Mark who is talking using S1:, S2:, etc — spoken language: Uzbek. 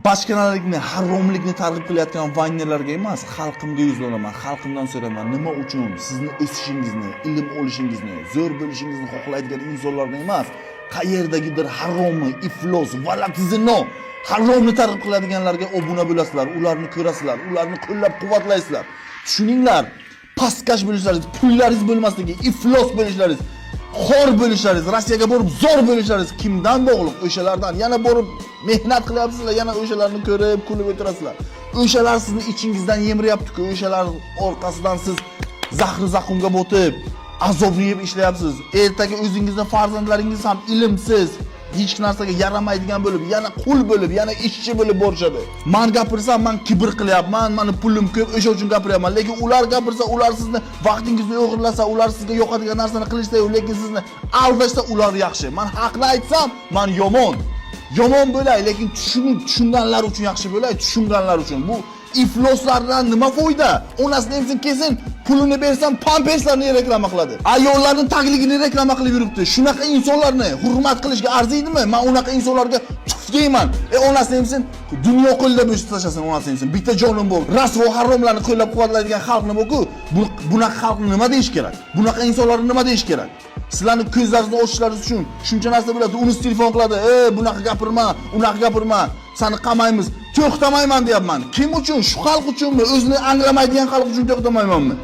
S1: Bachkanalikni, haromlikni targ'ib qilayotgan vaynerlarga emas, xalqimga yuzlanaman, xalqimdan so'rayman, nima uchun sizni o'sishingizni, ilm olishingizni, zo'r bo'lishingizni xohlaydigan insonlarni emas, qayerdagidir haromi, iflos, valatizino, haromni targ'ib qiladiganlarga obuna bo'lasizlar, ularni ko'rasizlar, ularni qo'llab-quvvatlaysizlar. Tushuninglar, pastkash bo'lishlaringiz, pullaringiz bo'lmasligi, iflos bo'lishlaringiz, xor bo'lishlaringiz, Rossiyaga borib zo'r bo'lishlaringiz kimdan bog'liq? O'shalardan. Yana borib mehnat qilyapsizlar, yana o'shalarni ko'rib, kulib o'tirasizlar. O'shalar sizni ichingizdan yemiryapti-ku, o'shalar orqasidan siz zahri zaqumga botib, azobni yeb ishlayapsiz. Ertaga o'zingizni farzandlaringiz ham ilmsiz, hech narsaga yaramaydigan bo'lib, yana qul bo'lib, yana ishchi bo'lib borishadi. Man gapirsam, man kibr qilyapman, mani pulim ko'p, o'sha uchun gapiryapman. Lekin ular gapirsa, ular sizni vaqtingizni o'g'irlasa, ular sizga yoqadigan narsani qilishsa, lekin sizni aldashsa, ular yaxshi. Man haqni aytsam, man yomon. Yomon bo'lay, lekin tushunganlar uchun yaxshi bo'lay, tushunganlar uchun. Bu ifloslardan nima foyda? Onasini emsin kelsin, pulini bersam pamperslarni reklama qiladi. Ayollarning tagligini reklama qilib yuribdi. Shunaqa insonlarni hurmat qilishga arziydimi? Men unaqa insonlarga tuf deyman. E onasini emsin, dunyo qo'lida bo'sh tashlasin onasini emsin. Bitta jonim bor. Rasvo haromlarni qo'llab-quvvatlaydigan xalqni bu-ku. Bunaqa xalqni nima deyish kerak? Bunaqa insonlarni nima deyish kerak? Sizlarni ko'zlaringizni ochishlaringiz uchun shuncha narsa bo'ladi. Unisi telefon qiladi. "E, bunaqa gapirma, unaqa gapirma. Seni qamaymiz." To'xtamayman deyapman. Kim uchun? Shu xalq uchunmi? O'zini anglamaydigan xalq uchun to'xtamaymanmi?